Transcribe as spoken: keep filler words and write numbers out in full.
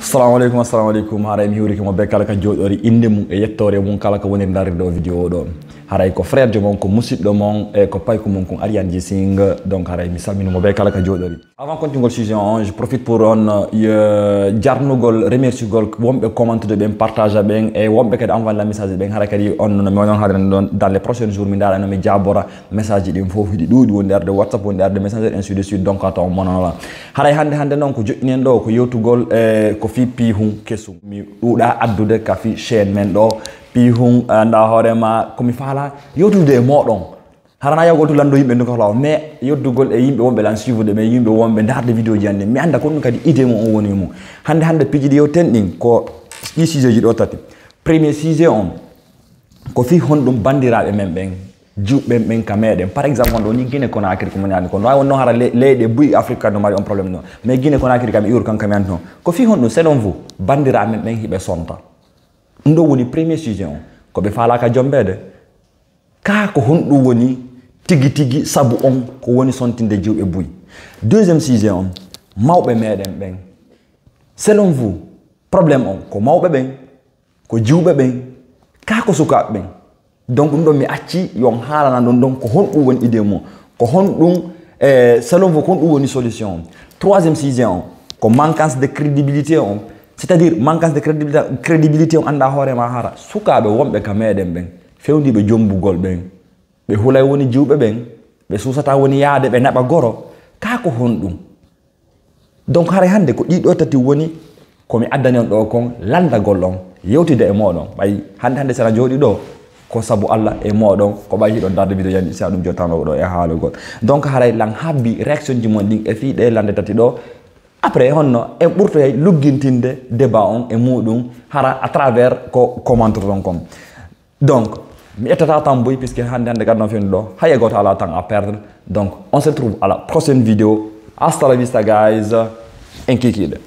Assalamu aleykum, assalamu aleykum. Haray mi hiwrike mo be kala ka jooɗori, innde mum e yettoore mum kala ka woniri ndarirde o vidéo o ɗo. Haray ko frère jo mon, ko musidɗo mon, e ko payko mon, kon Ariane G Singh. Donc haray mi salmini mo be kala ka jooɗori. Avant continuer le sujet on, je profite pour on, euh, jarnugol, remerciugol wonɓe commentude ɓen, partage ɓen, e wonɓe kadi envoyer la message ɓen. Haray kadi on no mi onon haray ɗon dans les prochains jours, mi ndaara no mi jaabora message ɗin fof, hiɗi ɗuuɗi, wonde arde WhatsApp, wonde arde Messenger, ainsi de suite. Donc a tawa on monanola. Haray hannde, hannde noon ko joƴƴinen ɗo ko yewtugol, e ko fii piihun kesun. Mi ɗuuɗa addude ka fii chaîne men ɗo. Piihun, a annda hoore ma, ko mi faala yewtude e mooɗon. Hara na yawgol to lanndo yimɓe ɗum ko hola, mais yeddugol e yimɓe wonɓe lan suivre, mais yimɓe wonɓe ndaarde vidéo ji hannde. Mi annda ko ɗum kadi idée mum on woni mum. Hannde, hannde piiji ɗi yewten ɗin ko ɗi sujet ji ɗo tati. Premier sujet on, ko fii honɗum banndiraaɓe men ɓen, jiwɓe men ɓen ka meɗen. Par exemple, wonɗo ni Guinée Conakry, ko moni anndi ko. No waawi wonno hara le-, leyɗe buy Afrique kadi no mari on problème no. Mais Guinée Conakry kam e Europe kam kam yanti no. Ko fii honɗum, selon vous, banndiraaɓe men ɓen hiɓe sonta? Ɗum ɗo woni premier sujet on. Ko ɓe faalaaka jombeede. Kaa ko honɗum woni tigi tigi sabu on ko woni sontinde jiwɓe buy? Deuxième sujet on, mawɓe meɗen ɓen. Selon vous, problème on ko mawɓe ɓen, ko jiwɓe ɓen, kaa ko sukaaɓe ɓen? Donc ɗum ɗon mi acci yo on haalana ɗum ɗon ko honɗum woni idée mum, ko honɗum, eh, selon vous, ko honɗum woni solution on? Troisième sujet on, ko manquance de crédibilité on, c'est-à-dire manquance de crédibilité, crédibilité on annda hoore ma hara sukaaɓe wonɓe ka meɗen ɓen, fewndiiɓe jombugol ɓen, ɓe hulay woni jiwɓe ɓen, ɓe suusataa woni yaade ɓe naɓa goro, kaa ko honɗum? Donc haray hannde ko ɗii ɗoo tati woni ko mi addani on ɗoo kon, lanndagol on, yewtide e mooɗon. Ɓay hannde, hannde si aɗa jooɗii ɗoo, ko sabu Alla e mooɗon, ko ɓay hiɗon ndaarde vidéo yanɗi si aɗum jottanoo ɗoo e haalugol. Donc haray lan habbi réaction ji mon ɗin e fii ɗee lannde tati ɗoo. Après honno en ɓurtoyay luggintinde débat on e muuɗum hara à travers ko commentaire on kon. Donc mi ƴettataa temps buy, puisque hannde, hannde kadi no fewni ɗoo, hay e gooto alaa temps à perdre. Donc on se retrouve à la prochaine vidéo. Hasta la vista, guys. En kiikiiɗe.